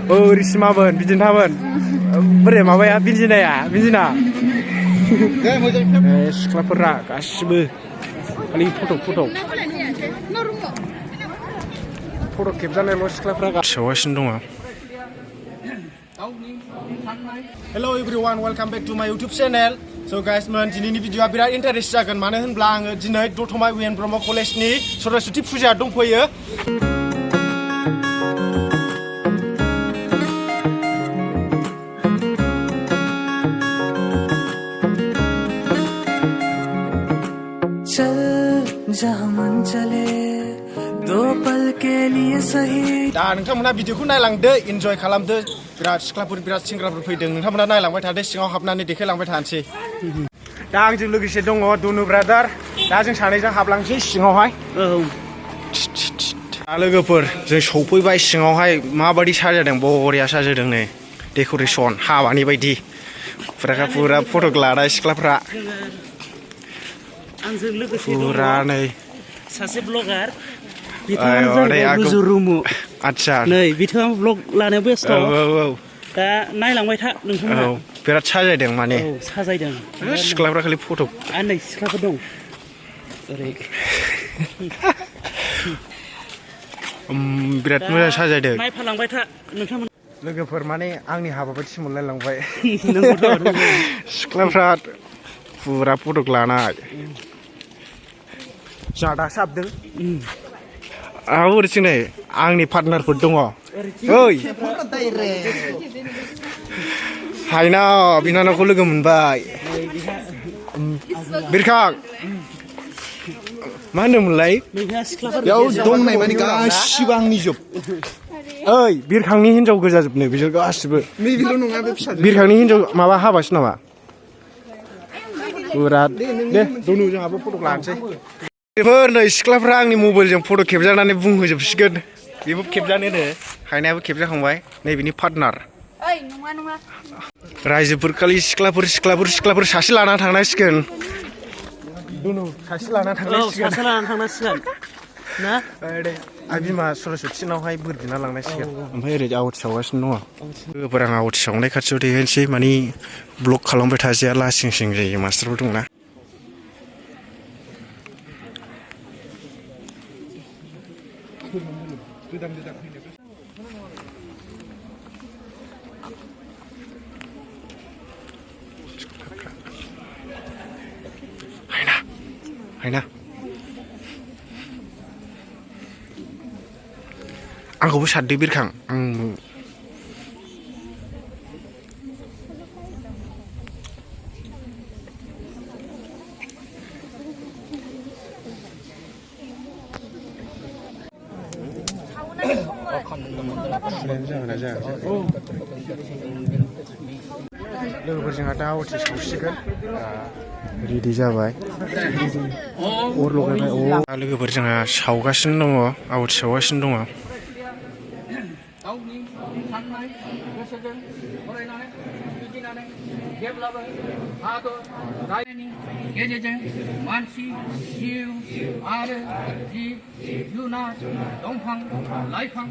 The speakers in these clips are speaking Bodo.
रिसिमामोन बिदिनो थामोन बोरै माबाया बिन्जिना सिख्लाफोरा गासिबो खालि फट' खेबजानायल' सिख्लाफोरा गासिनो दङ Hello everyone, welcome back to my YouTube channel. So guys, दिनैनि भिडिअआ बिराद इन्टारेस्ट जागोन मानो होनब्ला आङो दिनै दतमा UN ब्रह्म कलेजनि सरस्वती फुजा दंफैयो। दा नोंथांमोना भिडिअखौ नायलांदो इन्जय खालामदो बिराद सिख्लाफोर बिराद सेंग्राफोर फैदों नोंथांमोना नायलांबाय थादो सिङाव हाबनानै देखायलांबाय थानोसै दा आंजों लोगोसे दङ दनु ब्रादार दा जों सानैजों हाबलांसै सिङावहाय लोगोफोर जों सौफैबाय सिङावहाय माबायदि साजादों बरिया साजादों नै डेक'रेसन हाबानि बायदि फुरा फट' लानाय सिख्लाफ्रा फुरा नै सासे ब्लगार रुजुरुमु आच्छा नै बिथाङा ब्लग लानायाव बेस्थ' दा नायलांबाय था नोंथांमोना बिराद साजायदों माने साजायदों सिख्लाफ्रा खालि फट' आरो नै सिख्लाफोर दं ओरै बिराद मोजां साजायदों नायफालांबाय था नोंथांमोन लोगोफोर माने आंनि हाबा बायदिसो मोनलायलांबाय नंगौथ' सिख्लाफ्रा फुरा फट' लानाय जोंहा दासो हाबदों ओरैथिं नै आंनि पार्टनारफोर दङ ओइ हायना बिनानावखौ लोगो मोनबाय बिरखां मा होनदोंमोनलाय बेयाव दंनाय माने गासिबो आंनि जोब ओइ बिरखांनि हिनजाव गोजाजोबनो बिसोर गासिबो बिरखांनि हिनजाव माबा हाबासो नामा बिराद दे दनु जोंहाबो फट' लानोसै बेफोर नै सिख्लाफ्रा आंनि मबाइलजों फट' खेबजानानै बुंहोजोबसिगोन बेबो खेबजानोनो हायनायाबो खेबजाखांबाय नैबेनि पार्टनार रायजोफोर खालि सिख्लाफोर सासे लाना थांनांसिगोन सासे लाना थांनांसिगोन ना आइ बिमा सरस्वतीनावहाय बोर बिना लांनांसिगोन ओमफ्राय ओरै आवाथि सावगासिनो दङ लोगोफोर आं आवाथि सावनाय खाथियाव देखायनोसै मानि ब्लग खालामबाय थाजाया लासिं सिं जायो मास्टारफोर दंना हायना आंखौबो सारदो बिरखां लोगोफोर जोंहा दा आवाथि सावसिगोन रेडि जाबाय अर लगायबाय लोगोफोर जोंहा सावगासिनो दङ आवाथि सावगासिनो दङ गेजेरजों मानसि जिउ आरो जिब जुनार दंफां लाइफां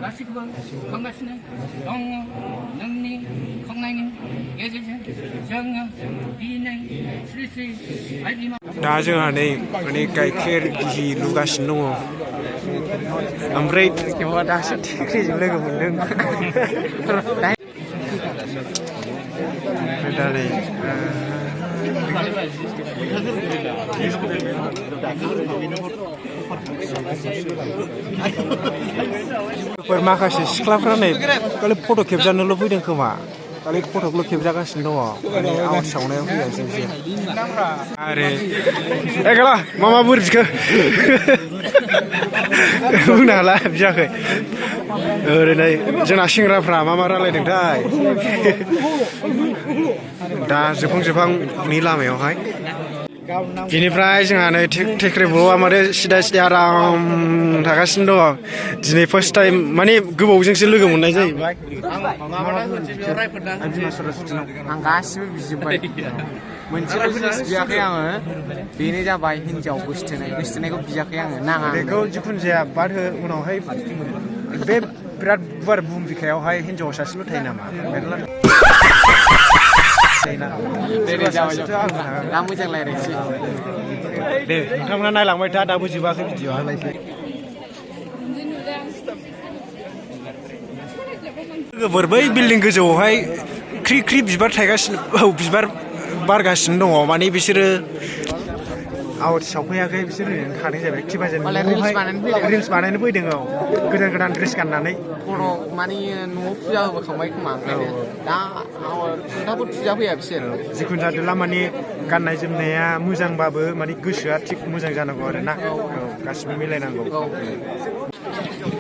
गासैखौबो खांगासिनो दङ नोंनि खांनायनि गेजेरजों जोङो दिनै श्री श्री आइ बिमा दा जोंहा नै माने गाइखेर गिहि लुगासिनो दङ ओमफ्राय दासो थिख्रिजों लोगो मोनदों दा नै माखासे सिख्लाफ्रा नै खालि फट' खेबजानोल' फैदों खोमा खालि फट'खौल' खेबजागासिनो दङ आवाथि सावनायाव फैगासिनो आरो एगाला मा बोर बिखो बुंनो हाला बियाखै ओरैनो जोंना सेंग्राफ्रा मा रायलायदोंथाय दा जोबहांनि लामायावहाय बिनिफ्राय जोंहा नै टेक्रेबल'आ माने सिदा आराम थागासिनो दङ दिनै फार्स्ट टाइम माने गोबावजोंसो लोगो मोननाय जाहैबाय आं गासिबो बिजोब्बाय मोनसेल' जिनिस बियाखै आङो बेनो जाबाय हिनजाव गोसथोनायखौ बियाखै आङो नाङा बेखौ जिखुनु जाया बाद हो उनावहाय बे बिराद गुवार बुहुम बिखायावहाय हिनजाव सासेल' थायो नामा मेरला दे जाबाय दा मोजां रायलायनोसै दे नोंथांमोना नायलांबाय था दाबो जोबाखै भिडिअ'आ लोगोफोर बै बिल्डिं गोजौआवहाय ख्रि ख्रि बिबार थायगासिनो बिबार बारगासिनो दङ माने बिसोरो आवाथिसाव फैयाखै बिसोर ओरैनो थानाय जाबाय खिबाजों रिल्स बानायनो फैदों औ गोदान गोदान ड्रेस गाननानै बर' माने न'आव फुजा होबोखांबाय खोमा दा खोन्थाफोर फुजा फैया बिसोर जिखुनु जादोंला माने गाननाय जोमनाया मोजांबाबो माने गोसोआ थिग मोजां जानांगौ आरो ना औ गासिबो मिलायनांगौ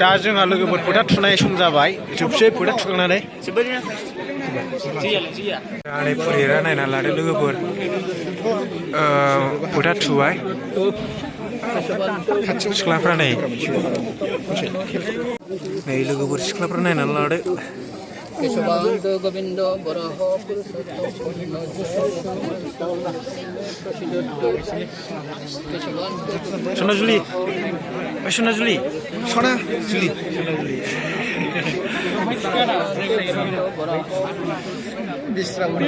दा जोंहा लोगोफोर फोथा थुनाय सम जाबाय जोबसै फोथा थुखांनानै फुरिरा नायना लादो लोगोफोर फोथा थुबाय सिख्लाफ्रा नै लोगोफोर सिख्लाफ्रा नायनानै लादो सना जुलि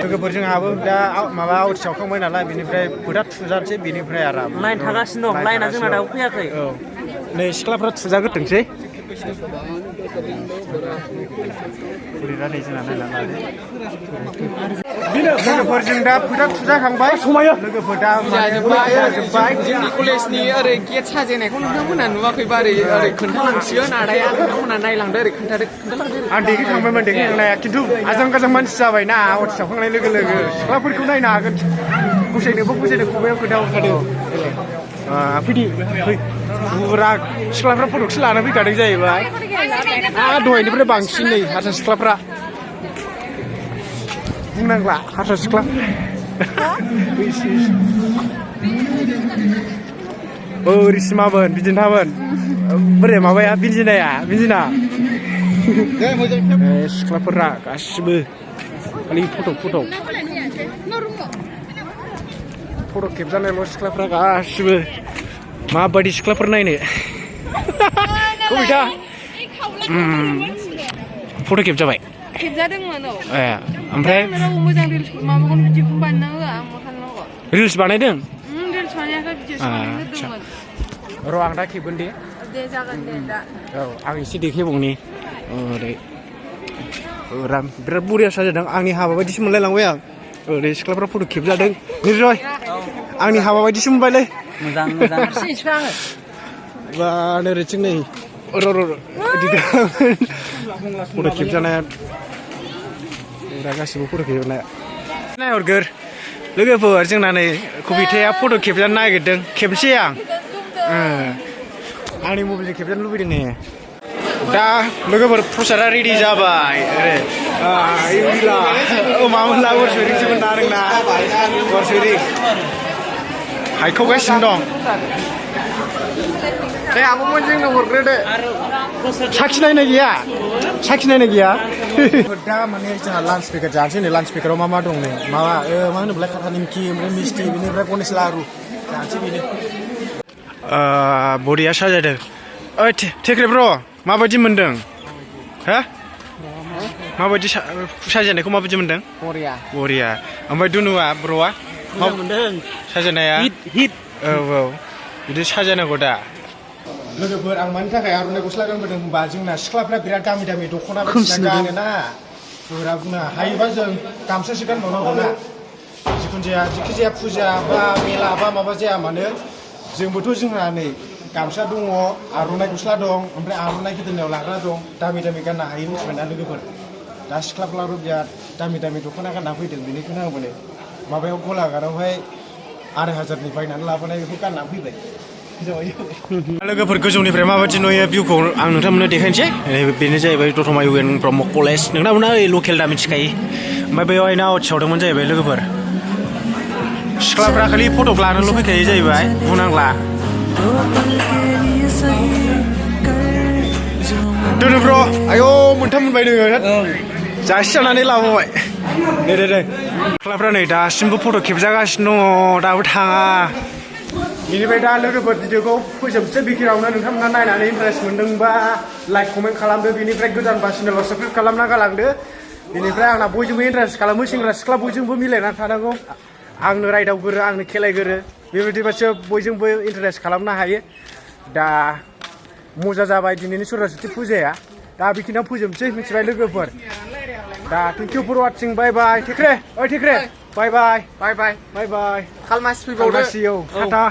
लोगोफोर जोंहाबो दा माबा आउटसाव खांबाय नालाय बेनिफ्राय फोथा थुजानोसै बेनिफ्राय आराम लाइन थागासिनो दं लाइना जोंना दाबो फैयाखै औ नै सिख्लाफ्रा थुजाग्रोथोंसै फुरिरा नै जोंना नायना लादो लोगोफोर जों दा फोथा थुजाखांबाय लोगोफोर दा जोब्बाय जोंनि कलेजनि ओरै गेट साजायनायखौ नोंथांमोना नुवाखैबा ओरै खोन्थालांसिगोन आदाया नोंथांमोना नायलांदो ओरै खोन्थालांदो आं देखायखांबायमोन देखायखांनाया खिन्थु आजां गाजां मानसि जाबायना आवाथि सावखांनाय लोगो लोगो सिख्लाफोरखौ नायनो हागोन फसायदोंबो खुगायाव खोथा हरखादों फै बुरा सिख्लाफ्रा फटकसो लाना फैखादों जाहैबाय दहायनिफ्राय बांसिन नै हारसा सिख्लाफ्रा बुंनांला हारसा सिख्ला रिसिमामोन बिदिन्थामोन बोरै माबाया बिन्जिना सिख्लाफोरा गासिबो खालि फट' खेबजानायल' सिख्लाफ्रा गासिबो माबायदि सिख्लाफोर नायनो कबिता फट' खेबजाबाय खेबजादोंमोन औ ओमफ्राय मोजां रिल्स माबाखौनो भिडिअखौनो बानायना होआ आं मा खालामनांगौ रिल्स बानायदों रिल्स बानायाखै भिडिअसो बानायग्रोदोंमोन र' आं दा खेबगोन दे जागोन दे दा औ आं एसे देखायबावनि ओरै बिराद बरिया साजायदों आंनि हाबा बायदिसो मोनलायलांबाय आं ओरै सिख्लाफ्रा फट' खेबजादों निर्जय आंनि हाबा बायदिसो मोनबायलै मोजां बा नोरैथिं नै फट' खेबजानाया गासिबो फट' खेबजानाया नायहरगोर लोगोफोर जोंना नै कबिताया फट' खेबजानो नागिरदों खेबनोसै आं आंनि मबाइलजों खेबजानो लुबैदों ने दा लोगोफोर प्रसादा रेडि जाबाय मामोनला गरसुरिसोमोन ना नोंना गरसुरि हायखावगासिनो दं दे आब'मोन जोंनो हरग्रोदो साखिनायनाय गैया दा माने जोंहा लान्च पेकेट जानोसै नै लान्च पेकेटाव मा दं नै माबा मा होनोमोनलाय खाथा निमखि ओमफ्राय मिस्टि बेनिफ्राय गणेश लारु जानोसै बेनो बरिया साजायदों ओइ थेख्रे ब्र माबायदि मोनदों हा माबायदि साजायनायखौ माबायदि मोनदों बरिया ओमफ्राय दुनुआ ब्र'आ मोनदों साजायनाया हिट औ बिदि साजायनांगौ दा लोगोफोर आं मानि थाखाय आर'नाइ गस्ला गानबोदों होनबा जोंना सिख्लाफ्रा बिराद दामि दख'ना बायदिसिना गानोना फोरा बुंनो हायोबा जों गामसासो गानबावनांगौ ना जिखि जाया फुजा बा मेला बा माबा जाया मानो जोंबोथ' जोंहा नै गामसा दङ आर'नाइ गस्ला दं ओमफ्राय आर'नाइ गोदोनायाव लाग्रा दं दामि गाननो हायो मिथिबायना लोगोफोर दा सिख्लाफ्राबो बिराद दामि दख'ना गानना फैदों बेनिखायनो आंबो नै माबायाव गलाघाटआवहाय 2500 बायनानै लाबोनाय बेखौ गानना फैबाय लोगोफोर गोजौनिफ्राय माबायदि नुयो भिउखौ आं नोंथांमोननो देखायनोसै बेनो जाहैबाय दतमा इउएन ब्रह्म कलेज नोंथांमोना ओइ लकेल दा मिथिखायो ओमफ्राय बेवहायनो आउटसावदोंमोन जाहैबाय लोगोफोर सिख्लाफ्रा खालि फटक लानोल' फैखायो जाहैबाय बुंनांला दोनो ब्र' आयौ मोनथाम मोनबाय नोङो जासि जानानै लाबोबाय दे सिख्लाफ्रा नै दासिमबो फट' खेबजागासिनो दङ दाबो थाङा बिनिफ्राय दा लोगोफोर भिडिअखौ फोजोबसै बेखिनियावनो नोंथांमोना नायनानै इन्टारेस्ट मोनदोंबा लाइक कमेन्ट खालामदो बिनिफ्राय गोदानबा चेनेलाव साबस्क्राइब खालामना गालांदो बिनिफ्राय आंना बयजोंबो इन्टारेस्ट खालामो सेंग्रा सिख्ला बयजोंबो मिलायनानै थानांगौ आंनो रायदावगोरो आंनो खेलायगोरो बेबायदिबासो बयजोंबो इन्टारेस्ट खालामनो हायो दा मजा जाबाय दिनैनि सरस्वती फुजाया दा बेखिनियाव फोजोबसै मिथिबाय लोगोफोर दा thank you for watching bye bye थेख्रे bye bye bye bye bye bye खालमासि फैबावदो टाटा